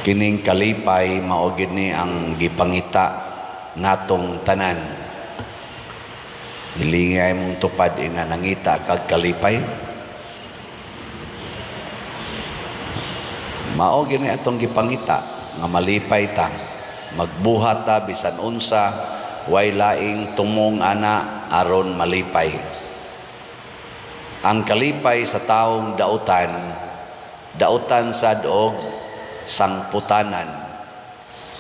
Kining kalipay mao gid ni ang gipangita natong tanan. Hilingay mong tupad ina nangita kag kalipay. Mao gid ni atong gipangita nga malipay ta. Magbuhat ta bisan unsa, way laing tumong ana aron malipay. Ang kalipay sa taong dautan, dautan sad og sangputanan.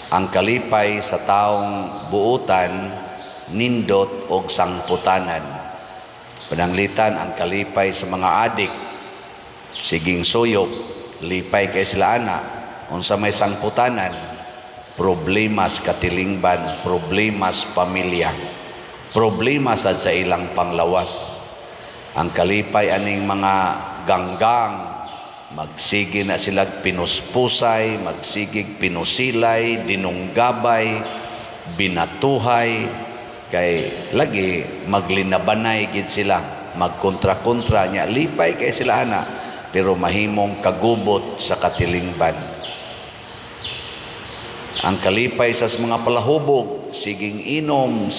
Ang kalipay sa taong buutan, nindot og sangputanan. Pananglitan ang kalipay sa mga adik, siging suyop, lipay kay sila ana. Unsa may sangputanan? Problemas katilingban, problemas pamilya, problema sad sa ilang panglawas. Ang kalipay aning mga ganggang, magsige na silag pinuspusay, magsigig pinusilay, dinunggabay, binatuhay, kay lagi maglinabanay gid sila, magkontra-kontra niya, lipay kay sila ana, pero mahimong kagubot sa katilingban. Ang kalipay sa mga palahubog, siging inom,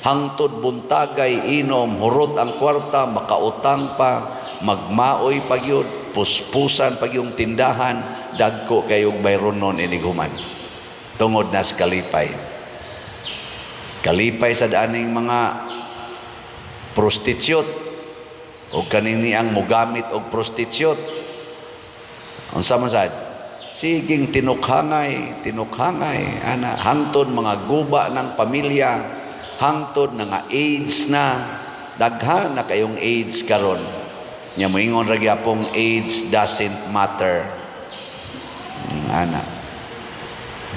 hangtod buntagay inom, hurot ang kwarta, makautang pa, magmaoy pa gyud, puspusan pa yung tindahan, dagko kayong bayronon inighuman. Tungod na sa kalipay. Kalipay sa daaning mga prostitute o kaning niang mugamit og prostitute. Unsa man sad? Siging tinukhangay, tinukhangay, ana, hangtod mga guba ng pamilya, hangtod na nga AIDS na, daghan na kayong AIDS karon. Nya moingon ra gyapong AIDS doesn't matter. Ana.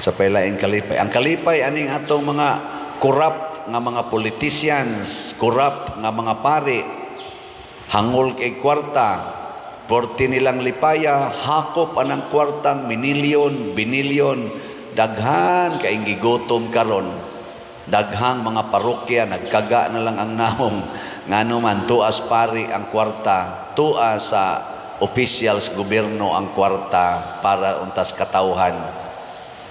Sa pailaing kalipay. Ang kalipay aning atong mga corrupt nga mga politicians, corrupt nga mga pari, hangol kay kwarta, porti nilang lipaya, hakop anang kwartang minilyon, binilyon, daghan kaing gigutom karon. Daghang mga parokya nagkaga na lang ang naong, ngano man tuas pari ang kwarta, tuas sa officials gobyerno ang kwarta para untas katawhan.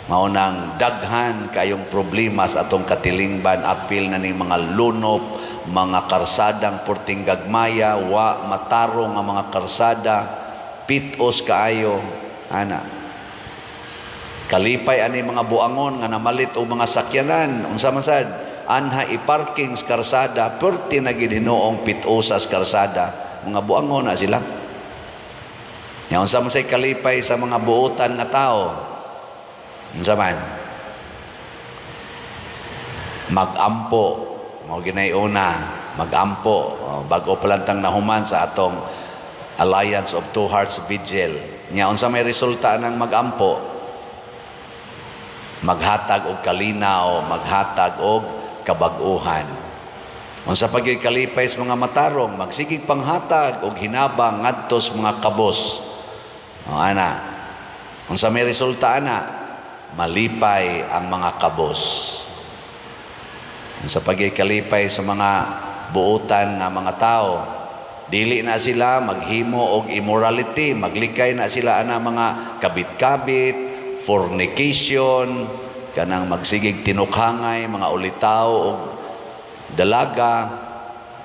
Mao nang daghan kayong problema sa atong katilingban, apil na ning mga lunop, mga karsadang porting gagmaya, wa matarong nga mga karsada, pitos kaayo ana. Kalipay ani mga buangon nga namalit og mga sakyanan, unsa man sad anha i-parking sa karsada, perti na gid hinuong pitosas karsada, mga buangon na sila. Nya unsa man say kalipay sa mga buotan nga tao? Unsa man? Magampo, mao ginay una, magampo. Oh, bago pa lang tang nahuman sa atong Alliance of Two Hearts Vigil. Nya unsa may resulta ng magampo? Maghatag og kalinaw, maghatag og kabag-uhan. Unsa pa gyud kalipay sa mga matarong? Magsigig panghatag og hinabang ngadto sa mga kabos. O ana. Unsa may resulta ana? Malipay ang mga kabos. Unsa pa gyud kalipay sa mga buotan nga mga tao? Dili na sila maghimo og immorality, maglikay na sila ana mga kabit-kabit, fornication, kanang magsigig tinukhangay, mga ulitaw og dalaga,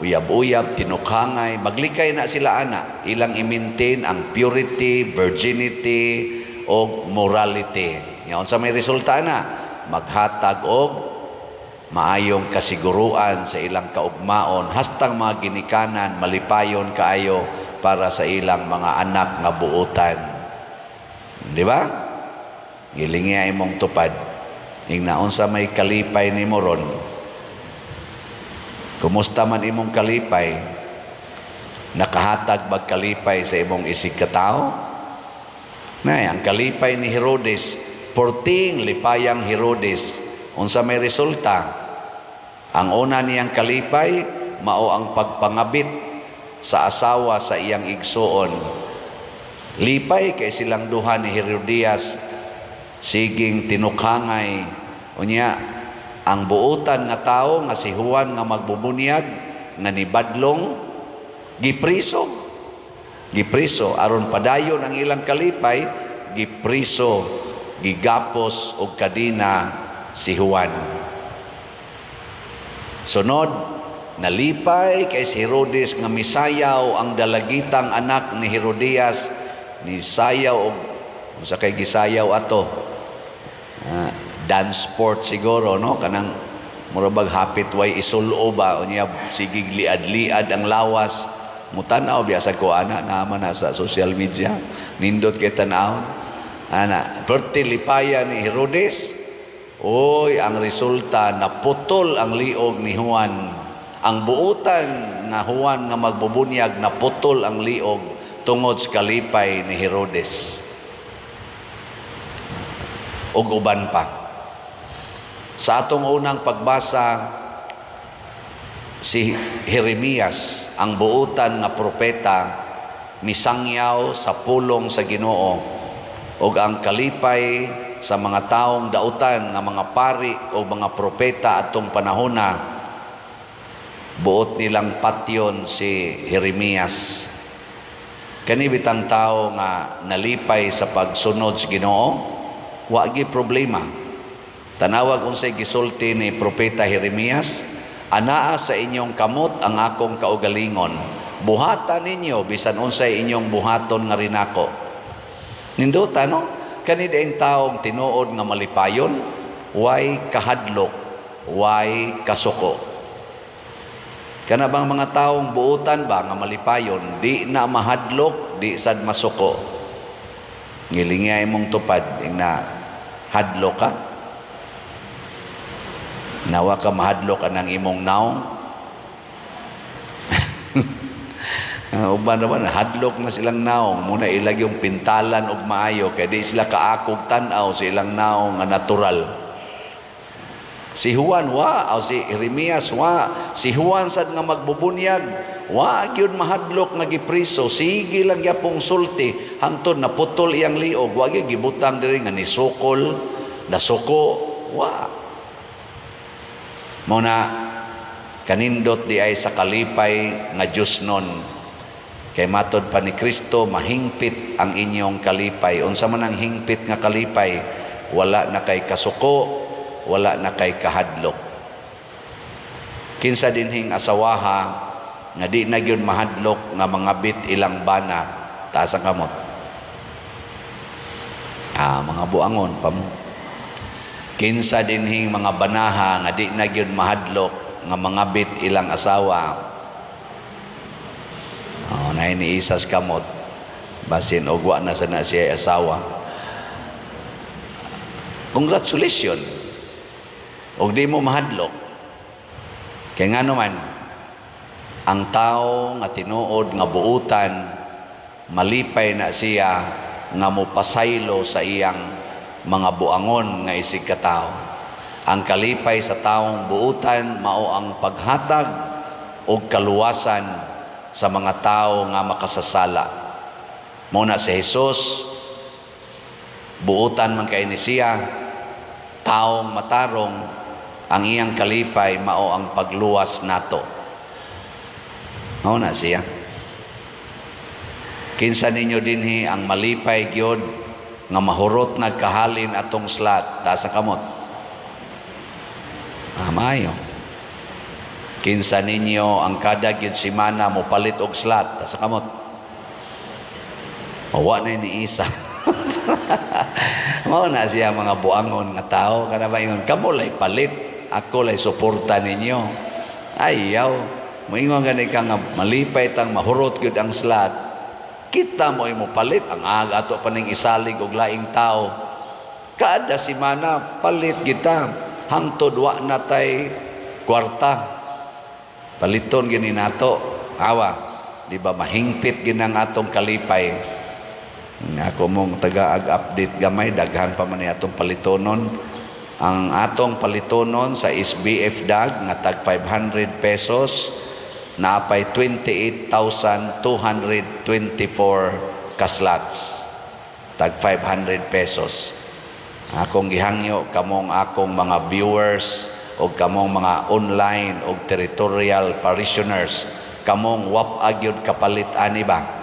uyab-uyab, tinukhangay, maglikay na sila ana. Ilang i-maintain ang purity, virginity, og morality. Nga unsa may resulta na? Maghatag og maayong kasiguruan sa ilang kaugmaon hastang mga ginikanan malipayon kaayo para sa ilang mga anak nga buotan. Di ba? Gilingi imong tupad. Ingna unsa may kalipay nimo ron? Kumusta man imong kalipay? Nakahatag bag kalipay sa imong isig katao? Nay, ang kalipay ni Herodes, porting lipayang Herodes, unsa may resulta? Ang una niyang kalipay, mao ang pagpangabit sa asawa sa iyang igsuon. Lipay kay silang duha ni Herodias, siging tinukhangay. Unya, ang buotan nga tao nga si Juan nga magbubunyag nga nibadlong, gipriso. Gipriso aron padayon ang ilang kalipay, gipriso, gigapos og kadena si Juan. Sunod, nalipay kay si Herodes nga misayaw ang dalagitang anak ni Herodias, ni sayaw og unsa kay gisayaw ato? Dance sport siguro, no? Kanang mura bag hapit way isulo ba, unya sigig liad-liad ang lawas. Mutanaw biya sa ko ana, naman na sa social media. Nindot kay tan-awon. Ana, perti lipaya ni Herodes. Oy, ang resulta, naputol ang liog ni Juan. Ang buutan nga Juan nga magbubunyag, naputol ang liog tungod sa kalipay ni Herodes. Ug uban pa. Sa atong unang pagbasa, si Jeremias, ang buutan nga propeta, misangyaw sa pulong sa Ginoo ug ang kalipay sa mga taong dautan nga mga pari o mga propeta atong panahona, buot nilang patyon si Jeremias. Kani bitang tao nga nalipay sa pagsunod sa Ginoo, wa gi problema. Tanawag unsay gisulti ni propeta Jeremias: "Anaa sa inyong kamot ang akong kaugalingon. Buhata ninyo bisan unsay inyong buhaton nga rinako." Nindota, no? Kani diayng taong tinuod nga malipayon, way kahadlok, way kasuko. Kana bang mga taong buutan ba nga malipayon, di na mahadlok, di sad masuko. Ngilingi imong tupad, ing na hadlok ka. Nawa ka mahadlok anang imong naong. Uban naman, hadlok na silang naong. Muna ilag yung pintalan og maayo, kay di sila kaakog tan-aw sa ilang naong nga natural. Si Juan wa, o si Jeremias wa, si Juan sad nga magbubunyag, wa gyud mahadlok nga gipriso, sige lang gyapong sulti hangtod naputol iyang liog, wa gyud gibutang diri nga nisukol, nasuko, wa. Mao na kanindot di ay sa kalipay nga Diyos nun. Kay matod pa ni Kristo, mahingpit ang inyong kalipay. Unsa man ang hingpit nga kalipay? Wala na kay kasuko, wala na kay kahadlok. Kinsa dinhing asawaha nga di na gyud mahadlok nga mangabit ilang bana? Taas ang kamot. Ah, mga buangon pa mo. Kinsa dinhing mga banaha nga di na gyud mahadlok nga mangabit ilang asawa? Oh, na ni isas kamot. Basin og wa na sana siya asawa. Congratulations. Og di mo mahadlok. Kay ngano man, ang tao nga tinuod nga buutan, malipay na siya nga mopasaylo sa iyang mga buangon nga isig katao. Ang kalipay sa taong buutan mao ang paghatag og kaluwasan sa mga tao nga makasasala. Mao na si Jesus, buutan man kay ni siya, taong matarong, ang iyang kalipay mao ang pagluwas nato. Mao na siya. Kinsa ninyo dinhi ang malipay gyud nga mahurot nagkahalin atong slot? Taas sa kamot. Ah, maayo. Kinsa ninyo ang kada gyud semana mo palit og slot? Taas sa kamot. Wa na ni isa. Mao na siya, mga buangon nga tao, kana ba ingon kamo lay palit, ako lay suporta ninyo. Ayaw. Moingon gani ka nga malipay tang mahurot gyud ang slot. Kita mo imo palit ang aga ato pa ning isalig og laing tao. Kada semana palit kita hangtod wa na tay kwarta. Paliton gini nato. Awa, di ba mahingpit ginang atong kalipay? Ako mong taga-update gamay, daghan pa man ni atong palitonon. Ang atong palitonon sa SBF DAG nga tag 500 pesos, naapay 28,224 ka-slots. Tag 500 pesos. Akong gihangyo kamong akong mga viewers o kamong mga online o territorial parishioners, kamong wap agyod kapalit ani ba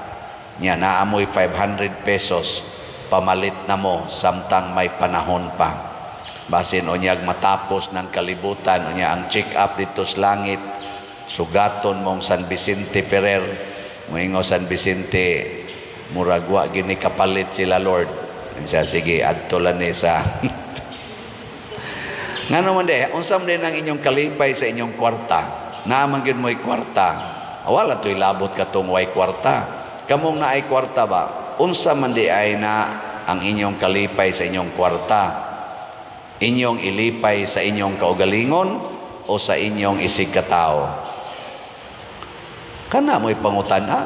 nya naamoy 500 pesos. Pamalit na mo samtang may panahon pa. Basin unyag matapos ng kalibutan, unya ang check up dito sa langit, sugaton mong San Vicente Ferrer, moingon San Vicente, "Murag wa gini kapalit sila, Lord." Siya, "Sige, adto lang ni sa." Ngano man de, unsa man din ang inyong kalipay sa inyong kwarta? Naa man gyud mo'y kwarta. Wala to'y labot katong way kwarta. Kamong naay kwarta ba? Unsa man di ay na ang inyong kalipay sa inyong kwarta? Inyong ilipay sa inyong kaugalingon o sa inyong isig katao? Kana mo'y pangutan-a.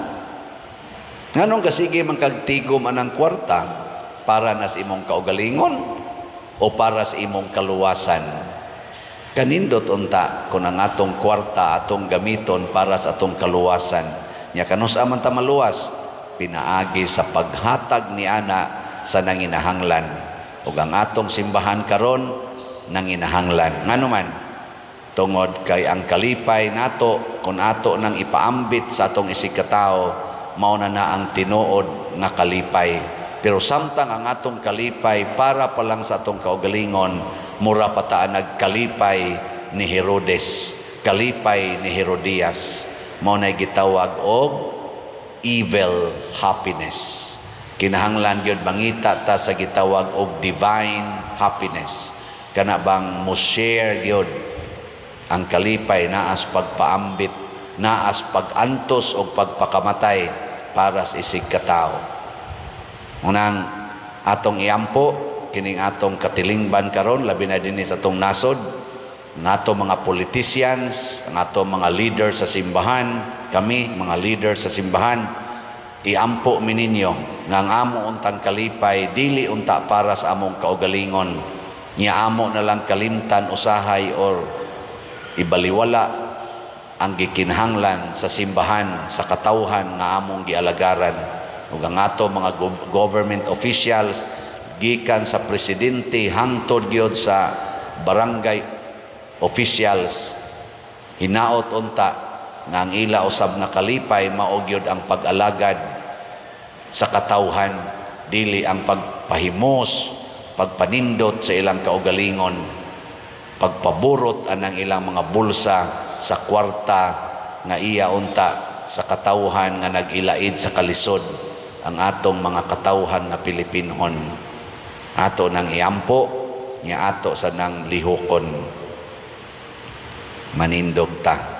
Nganong kasige man kagtigom anang kwarta, para na sa imong kaugalingon o para sa imong kaluwasan? Kanindot unta kung ang atong kwarta atong gamiton para sa atong kaluwasan. Nya kanus-a man ta maluwas? Pinaagi sa paghatag ni ana sa nanginahanglan. Ug ang atong simbahan karon nanginahanglan. Ngano man? Tungod kay ang kalipay nato kung ato nang ipaambit sa atong isig katao, mao na na ang tinuod nga kalipay. Pero samtang ang atong kalipay para pa lang sa atong kaugalingon, mura pa ta nagkalipay ni Herodes, kalipay ni Herodias. Mao na gitawag og evil happiness. Kinahanglan gyud mangita ta sa gitawag og divine happiness. Kana bang mo share gyud ang kalipay, naas pagpaambit, naas pag-antos o pagpakamatay para sa isig katao. Unang atong iampo kining atong katilingban karon, labi na dinhi sa atong nasod, ang atong mga politicians, ang atong mga leader sa simbahan, kami mga leader sa simbahan, iampo mi ninyo nga ang amo untang kalipay dili unta para sa among kaugalingon. Nya amo na lang kalimtan usahay or ibaliwala ang gikinahanglan sa simbahan, sa katawhan nga among gialagaran. Ug ang ato mga government officials, gikan sa presidente hangtod gyud sa barangay officials, hinaot unta nga ang ila usab nga kalipay mao gyud ang pag-alagad sa katawhan, dili ang pagpahimos, pagpanindot sa ilang kaugalingon, pagpaburot anang ilang mga bulsa sa kwarta nga iya unta sa katawhan nga nag-ilaid sa kalisod, ang atong mga katawhan nga Pilipinhon. Ato nang iampo nya ato sa nang lihokon. Manindog ta.